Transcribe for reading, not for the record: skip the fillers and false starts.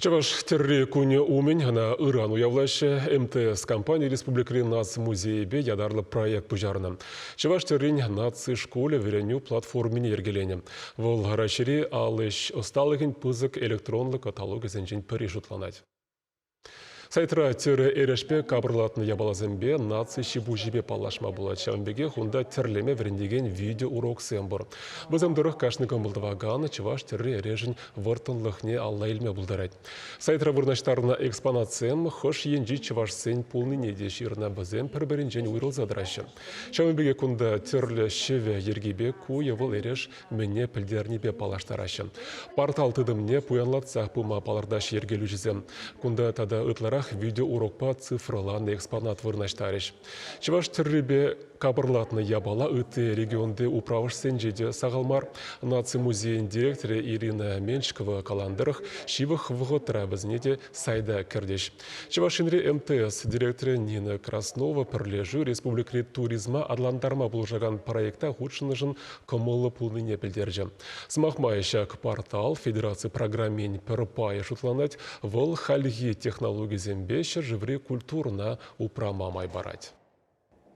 Чӑваш тӗрри кунӗ умӗн ӑна ыран уявлаҫҫӗ. МТС компани республикӑри наци музейӗпе ятарлӑ проект пуҫарнӑ. Чӑваш тӗррин наци шкулӗ вӗренӳ платформине йӗркеленӗ. Вӑл Раҫҫейри ал ӗҫ ӑсталӑхӗн пысӑк электронлӑ каталогӗсенчен пӗри шутланать. Сайтра тӗрӗ эрешпе капӑрлатнӑ япаласемпе наци ҫи-пуҫӗпе паллашма пулать. Ҫавӑн пекех унта тӗрлеме вӗрентекен видеоуроксем пур. Вӗсем тӑрӑх кашни кӑмӑл тӑвакан чӑваш тӗрри эрешӗн вӑрттӑнлӑхне алла илме пултарать. Сайтра вырнаҫтарнӑ экспонатсем хӑш енчи чӑвашсен пулнине те ҫырнӑ. Вӗсем пӗр-пӗринчен уйрӑлса тӑраҫҫӗ. Ҫавӑн пекех кунта тӗрлӗ ҫӗвӗ йӗркипе ку е вӑл эреш мӗне пӗлтернипе паллаштараҫҫӗ. Портал тытӑмне пуянлатсах пыма палӑртаҫҫӗ йӗркелӳҫӗсем. Кунта тата ытларах видеоурокпа цифрӑланӑ экспонат вырнаҫтарӗҫ. Чӑваш тӗррипе капӑрлатнӑ япала ытти регионти управӑшсенче те сахал мар. Наци музейӗн директорӗ Ирина Меньшикова каланӑ тӑрӑх, ҫывӑх вӑхӑтра вӗсене те сайта кӗртӗҫ. Чӑваш Енри МТС директорӗ Нина Краснова пӗрлешӳ республикӑри туризма аталантарма пулӑшакан проекта хутшӑннӑшӑн кӑмӑллӑ пулнине пӗлтерчӗ. Сӑмах май, ҫак портал федераци программин пӗр пайӗ шутланать, вӑл хальхи технологисемпе ҫӗршыври культурӑна упрама май парать.